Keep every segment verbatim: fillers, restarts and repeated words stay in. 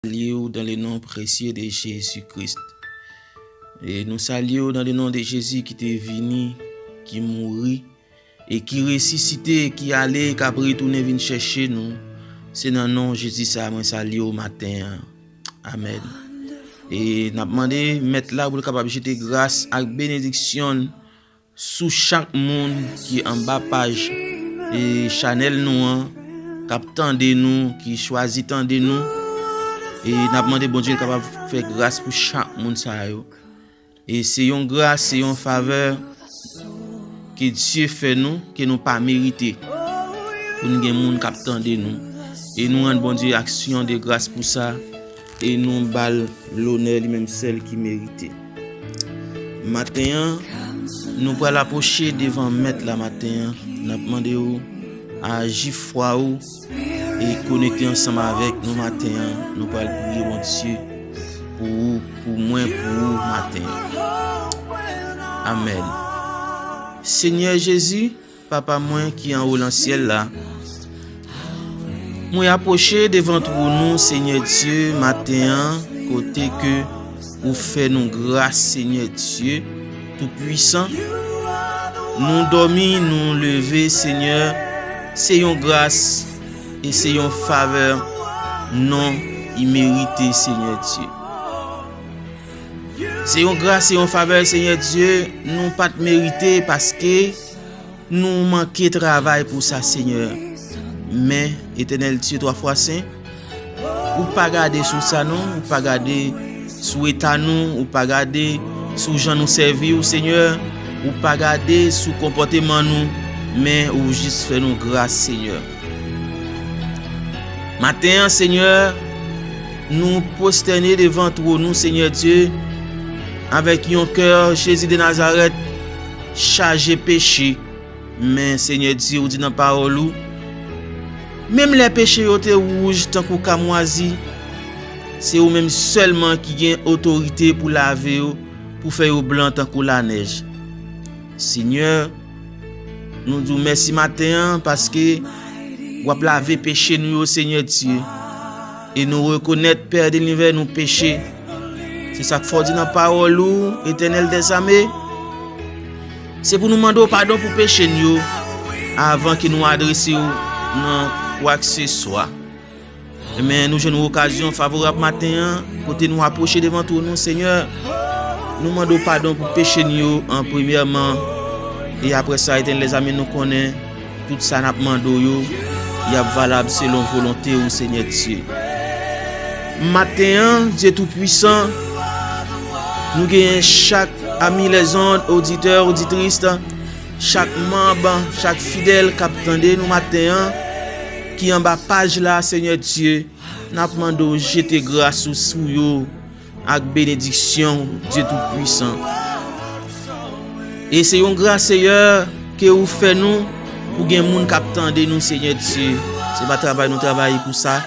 Salye w dans le nom précieux de Jésus-Christ. E nou salye w dans le nom de Jésus ki te vini, ki mouri, e ki resisite, ki ale, k ap retounen vin chèche nou. Se nan non Jezi sa mwen salye w maten an. Amèn. E n ap mande Mèt la pou l kapab jete gras ak benediksyon l sou chak moun ki anba paj e chanèl nou an, k ap tande nou, ki chwazi tande nou. E n ap mande Bondye l kapab fè gras pou chak moun sa yo. E se yon gras, se yon favè ke Dye fè nou, ke nou pa merite. Pou n gen moun k ap tande nou. E nou rann Bondye aksyon de gras pou sa. E nou ba l lonè li menm sèl ki merite. Maten an, nou pral apwoche devan Mèt la maten an. N ap mande w aji fwa w e konekte ansanm avèk nou maten an. Nou pral priye Bondye pou ou, pou mwen, pou ou maten an. Amèn. Senyè Jezi, Papa mwen ki anwo nan syèl la, mwen apwoche devan twòn ou, Senyè Dye, maten an, kote ke ou fè nou gras, Senyè Dye Toupwisan. Nou dòmi, nou leve, Senyè, se yon gras e se yon favè non imerite, Senyè Dye. Se yon gras, se yon favè, Senyè Dye, nou pa t merite paske nou manke travay pou sa, Senyè. Men, Etènèl Dye twa fwa sen, ou pa gade sou sa non, ou pa gade sou eta nou, ou pa gade sou jan nou sèvi w, Senyè, ou pa gade sou konpòteman nou, men ou jis fè nou gras, Senyè. Maten an, Senyè, nou pwostène devan twòn ou, Senyè Dye, avèk yon kè, Jezi de Nazarèt, chaje peche. Men, Senyè Dye, ou di nan pawòl ou, menm lè peche yo te wouj tankou kamwazi, se ou menm sèlman ki gen otorite pou lave yo, pou fè yo blan tankou lanèj. Senyè, nou di w mèsi maten an paske w ap lave peche nou yo, Senyè Dye. E nou rekonèt, Pè de linivè, nou peche. Se sa k fè w di nan pawòl ou, Etènèl dèzame, se pou nou mande w padon pou peche n yo avan ke nou adrese w nan kwakseswa. Men nou jwenn yon okazyon favorab maten an, kote nou apwoche devan twòn ou, Senyè. Nou mande w padon pou peche n yo an premyèman. E apre sa, Etènèl dèzame, nou konnen tout sa n ap mande w yo, y ap valab selon volonte w, Senyè Dye. Maten an, Dye Toupwisan, nou genyen chak ami lèzond, oditè, oditris, chak manm, chak fidèl k ap tande nou maten an, ki anba paj la, Senyè Dye, n ap mande w jete gras ou sou yo ak benediksyon w, Dye Toupwisan. E se yon gras, Senyè, ke ou fè nou pou gen moun k ap tande nou, Senyè Dye. Se pa travay nou travay pou sa.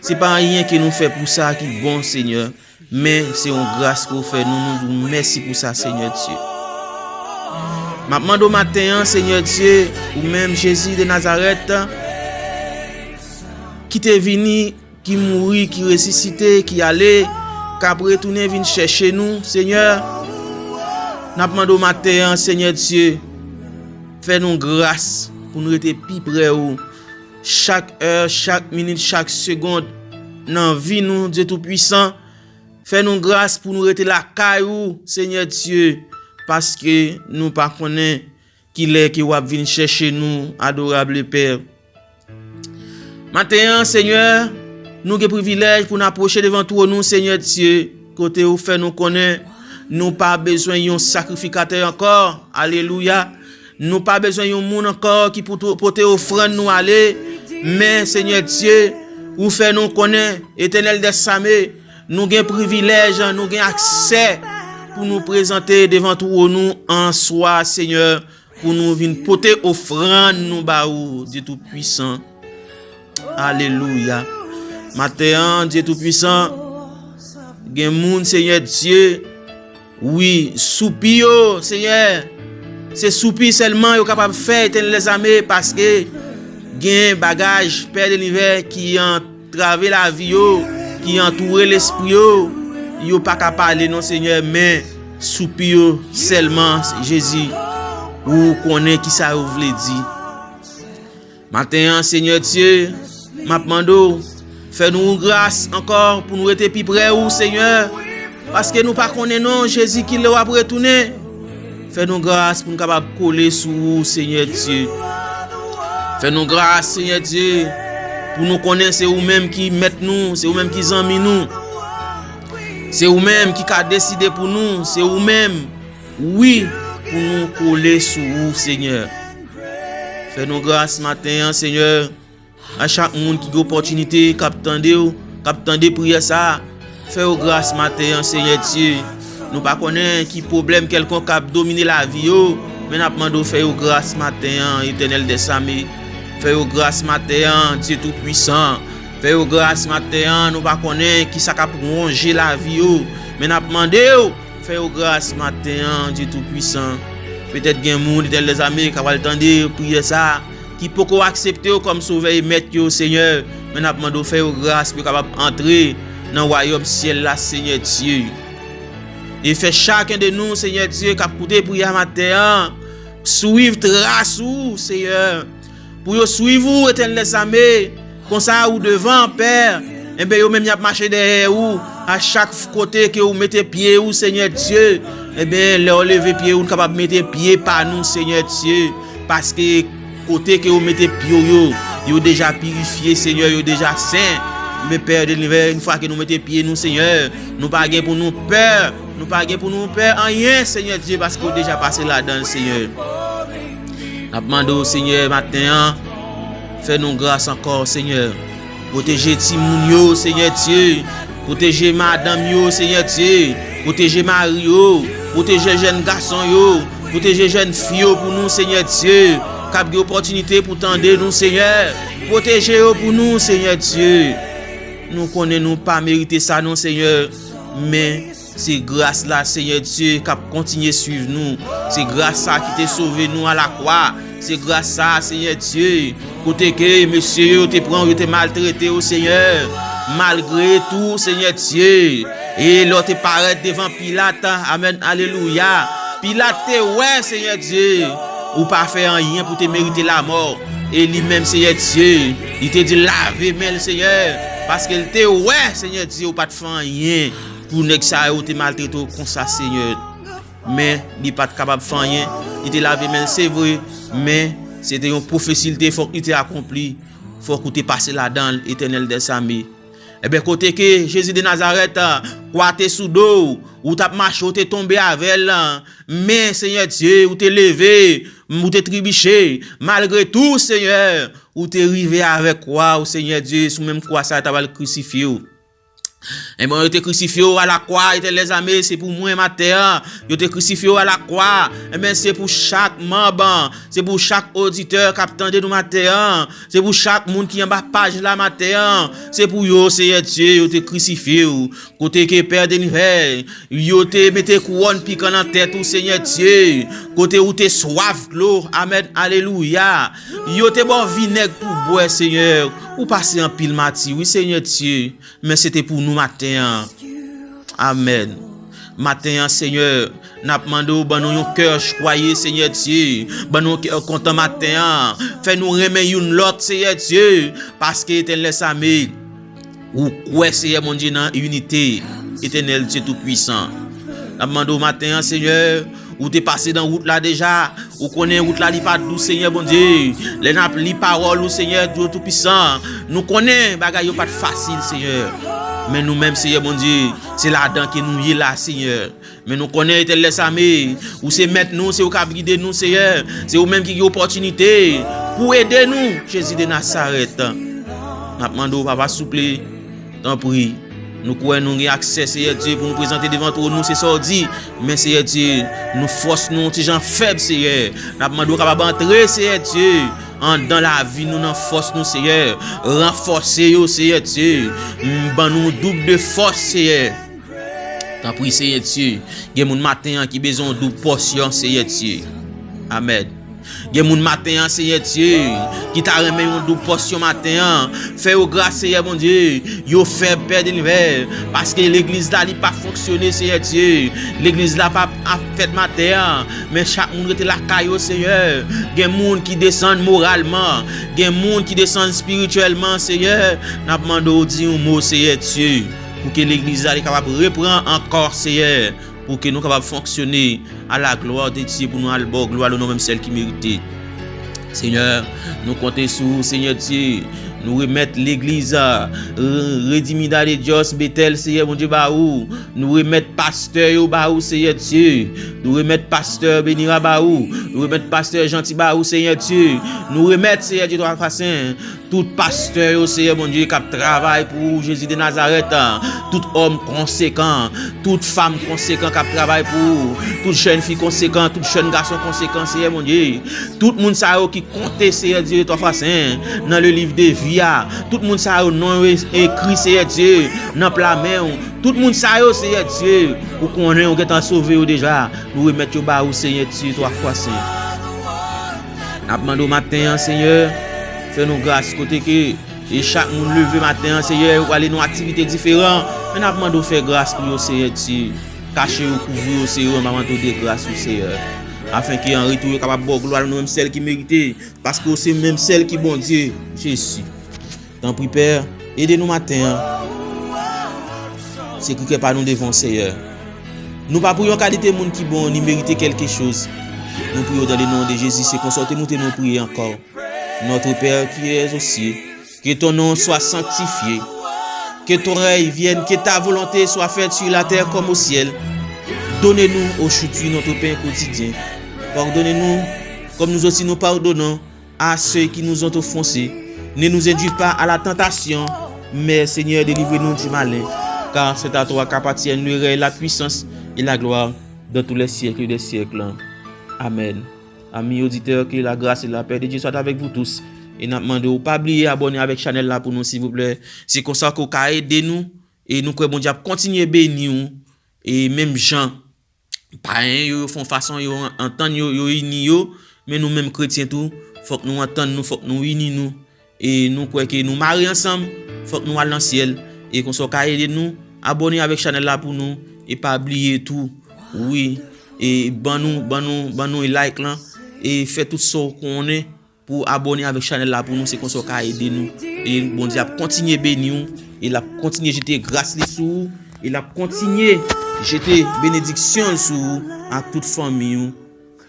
Se pa anyen ke nou fè pou sa ki bon, Senyè. Men se yon gras ke w fè nou, nou di w mèsi pou sa, Senyè Dye. M ap mande w maten an, Senyè Dye, ou menm Jezi de Nazarèt, ki te vini, ki mouri, ki resisite, ki ale, k ap retounen vin chèche nou, Senyè. N ap mande w maten an, Senyè Dye, fè nou gras pou nou rete pi pre w chak è, chak minit, chak segond nan vi nou, Dye Toupwisan. Fè nou gras pou nou rete lakay ou, Senyè Dye, paske nou pa konnen kilè ke w ap vin chèche nou, adorab Pè. Maten an, Senyè, nou gen privilèj pou n apwoche devan twòn ou, Senyè Dye, kote ou fè nou konnen nou pa bezwen yon sakrifikatè ankò. Alelouya. Nou pa bezwen yon moun ankò ki pou tou- pote ofrann nou ale. Men, Senyè Dye, ou fè nou konnen, Etènèl dèzame, nou gen privilèj, nou gen aksè pou nou prezante devan twòn ou an swa, Senyè, pou nou vin pote ofrann nou ba ou, Dye Toupwisan. Alelouya. Maten an, Dye Toupwisan, gen moun, Senyè Dye, wi, soupi yo, Senyè, se soupi sèlman yo kapab fè, Etènèl dèzame, paske gen bagaj, Pè de linivè, ki antrave lavi yo, ki antoure lespri yo, yo pa ka pale non, Senyè, men soupi yo sèlman, Jezi, ou konnen ki sa yo vle di. Maten an, Senyè Dye, m ap mande w, fè nou yon gras ankò pou nou rete pi prè ou, Senyè, paske nou pa konnen non, Jezi, ki lè w ap retounen. Fè nou gras pou nou kapab kole sou ou, Senyè Dye. Fè nou gras, Senyè Dye, pou nou konnen se ou menm ki mèt nou, se ou menm ki zanmi nou. Se ou menm ki ka deside pou nou, se ou menm, wi, pou nou kole sou ou, Senyè. Fè nou gras maten an, Senyè. A chak moun ki gen opòtinite, k ap tande w, k ap tande priyè sa a, fè yo gras maten an, Senyè Dye. Nou pa konnen ki pwoblèm kèlkonk k ap domine lavi yo, men n ap mande w fè yo gras maten an, Etènèl dèzame. Fè yo gras maten an, Dye Toupwisan. Fè yo gras maten an, nou pa konnen ki sa k ap wonje lavi yo, men n ap mande w, fè yo gras maten an, Dye Toupwisan. Petèt gen moun, Etènèl dèzame, k ap al tande priyè sa a, ki poko aksepte w kòm Sovè e Mèt yo, Senyè, men n ap mande w fè yo gras pou yo kapab antre nan wayòm syèl la, Senyè Dye. E fè chaken de nou, Senyè Dye, k ap koute priyè a maten an, swiv tras ou, Senyè. Pou yo swiv ou, Etènèl dèzame, konsa ou devan, Pè. Enben, yo menm y ap mache dèyè ou. A chak kote ke ou mete pye ou, Senyè Dye, enben, lè w leve pye ou, nou kapab mete pye pa nou, Senyè Dye. Paske kote ke ou mete pye w yo, yo deja pirifye, Senyè, yo deja sen. Men, Pè de linivè, yon fwa ke nou mete pye nou, Senyè, nou pa gen pou nou pè. Nou pa gen pou nou pè anyen, Senyè Dye, paske ou deja pase ladan l, Senyè. N ap mande w, Senyè, maten an, fè nou gras ankò, Senyè. Pwoteje timoun yo, Senyè Dye. Pwoteje madanm yo, Senyè Dye. Pwoteje mari yo. Pwoteje jèn gason yo. Pwoteje jèn fi yo pou nou, Senyè Dye. K ap gen opòtinite pou tande nou, Senyè. Pwoteje yo pou nou, Senyè Dye. Nou konnen nou pa merite sa, non, Senyè. Men, se gras la, Senyè Dye, k ap kontinye swiv nou. Se gras sa ki te sove nou alakwa. Se gras sa, Senyè Dye. Kote ke mesye yo te pran w, yo te maltrete w, Senyè. Malgre tou, Senyè Dye. E lè w te parèt devan Pilat, amèn, alelouya. Pilat te wè, Senyè Dye, ou pa fè anyen pou te merite lamò. E li menm, Senyè Dye, li te di lave men l, Senyè. Paske l te wè, Senyè Dye, ou pa t fè anyen pou nèg sa yo te maltrete w konsa, Senyè. Men, li pa t kapab fè anyen. Li te lave men l, se vre, men se te yon pwofesi li te fòk li te akonpli. Fòk ou te pase ladan l, Etènèl dèzame. Enben, kote ke Jezi de Nazarèt, kwa te sou do w, ou t ap mache, ou te tonbe avè l, men, Senyè Dye, ou te leve, ou te tribiche. Malgre tou, Senyè, ou te rive avèk kwa w, Senyè Dye, sou menm kwa sa yo t ap al krisifye w. Enben, yo te krisifye w alakwa, Etènèl dèzame, se pou mwen maten an. Yo te krisifye w alakwa. Enben, se pou chak manm, se pou chak oditè k ap tande nou maten an. Se pou chak moun ki anba paj la maten an. Se pou yo, Senyè Dye, yo te krisifye w. Kote ke Pè de linivè, yo te mete kouwòn pikan nan tèt ou, Senyè Dye. Kote ou te swaf dlo. Amèn, alelouya. Yo te ba w vinèg pou bwè, Senyè. Ou pase anpil mati, wi, Senyè Dye. Men se te pou nou maten an. Amèn. Maten an, Senyè, n ap mande w ban nou yon kè chwaye, Senyè Dye. Ban nou yon kè kontan maten an. Fè nou renmen youn lòt, Senyè Dye. Paske, Etènèl dèzame, ou kwè, Senyè Bondye, nan inite, Etènèl Dye Toupwisan. N ap mande w maten an, Senyè, ou te pase nan wout la deja. Ou konnen wout la li pa dous, Senyè Bondye. Lè n ap li pawòl ou, Senyè Dye Toupisan, nou konnen bagay yo pa t fasil, Senyè. Men nou menm, Senyè Bondye, se ladan ke nou ye la, Senyè. Men nou konnen, Etènèl dèzame, ou se mèt nou, se ou k ap gide nou, Senyè. Se ou menm ki gen opòtinite pou ede nou, Jezi de Nazarèt. N ap mande w, papa, souple, tanpri. Nou kwè nou gen aksè, Senyè Dye, pou nou prezante devan twòn ou, se sa w di. Men, Senyè Dye, nou fòs nou yon ti jan fèb, Senyè. N ap mande w kapab antre, Senyè Dye, anndan lavi nou nan fòs nou, Senyè. Ranfòse yo, Senyè Dye. M, ban nou doub de fòs, Senyè. Tanpri, Senyè Dye. Gen moun maten an ki bezwen yon doub pòsyon, Senyè Dye. Amèn. Gen moun maten an, Seyè Dye, ki ta renmen yon doub pòsyon maten an. Fè yo gras, Seyè Bondye. Yo fèb, Pè de linivè. Paske legliz la, li pa fonksyone, Seyè Dye. Legliz la pa ap fèt maten an. Men chak moun rete lakay yo, Seyè. Gen moun ki desann moralman. Gen moun ki desann espirityèlman, Seyè. N ap mande w di yon mo, Seyè Dye. Pou ke legliz la, li kapab reprann ankò, Seyè. Pou ke nou kapab fonksyone à la gloire de Dieu, pou nou al ba w glwa, le non menm sèl ki merite. Senyè, nou konte sou ou, Senyè Dye. Nou remèt legliz, a, re-, Redimida de Dios, Betèl, Seyè Bondye, ba ou. Nou remèt pastè yo ba ou, Seyè Dye. Nou remèt pastè Benira ba ou. Nou remèt pastè Janti ba ou, Seyè Dye. Nou remèt, Seyè Dye, twa fwa sen, tout pastè yo, Seyè Bondye, k ap travay pou ou, Jezi de Nazarèt. Tout òm konsekan, tout fanm konsekan k ap travay pou ou, tout jèn fi konsekan, tout jèn gason konsekan, Seyè Bondye. Tout moun sa yo ki konte, Seyè Dye, twa fwa sen, nan le liv de vi a. Tout moun sa yo, non yo e-, ekri, Seyè Dye, nan pla men w. Tout moun sa yo, Seyè Dye, ou konnen ou gentan sove yo deja. Nou remèt yo ba ou, Seyè Dye, twa fwa sen. N ap mande w maten an, Senyè, fè nou gras kote ke e chak moun leve maten an, Seyè, yo prale nan aktivite diferan. Men n ap mande w fè gras pou yo, Seyè Dye. Kache yo, kouvri yo, Seyè, anba manto de gras ou, Seyè. Afen ke an retou yo kapab ba w glwa, nou menm sèl ki merite, paske w se menm sèl ki Bondye, Jezi. Tanpri, Pè, ede nou maten an. Se kri kè pa nou devan w, Seyè. Nou pa priye yon kalite moun ki bon, ni merite kèlke choz. Nou priye w dans le nom de Jésus, se konsa w te montre nou priye ankò. Notre Père qui es aux cieux, que ton nom soit sanctifié, que ton règne vienne, que ta volonté soit faite sur la terre comme au ciel. Donne-nous aujourd'hui notre pain quotidien. Pardonne-nous comme nous aussi nous pardonnons à ceux qui nous ont offensés. Ne nous induis pas à la tentation, mais Seigneur, délivre-nous du malin. Car c'est à toi qu'appartiennent le règne, la puissance et la gloire dans tous les siècles des siècles. Amen. Amis auditeurs, que la grâce et la paix de Dieu soient avec vous tous. E n ap mande w pa bliye abòne avèk chanèl la pou nou, silvouplè. Se konsa ke w ka ede nou. E nou kwè Bondye ap kontinye beni w. E menm jan payen yo, yo fè yon fason, yo antann yo, yo ini yo. Men nou menm kretyen tou, fòk nou antann nou, fòk nou ini nou. E nou kwè ke nou mare ansanm, fòk nou al nan syèl. E konsa w ka ede nou, abòne avèk chanèl la pou nou. E pa bliye tou, wi, e ban nou, ban nou, ban nou like lan. E fè tout sa w konnen pou abòne avèk chanèl la pou nou, se konsa w ka ede nou. E Bondye ap kontinye beni w, e l ap kontinye jete gras li sou ou, e l ap kontinye jete benediksyon l sou ou ak tout fanmi w,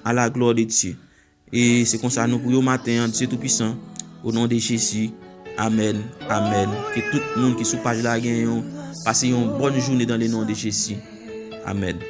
à la gloire de Dieu. E se konsa nou priye w maten an, Dieu Tout-Puissant, au nom de Jésus. Amen, amen. Ke tout moun ki sou paj la gen yon, pase yon bòn jounen dans le nom de Jésus. Amen.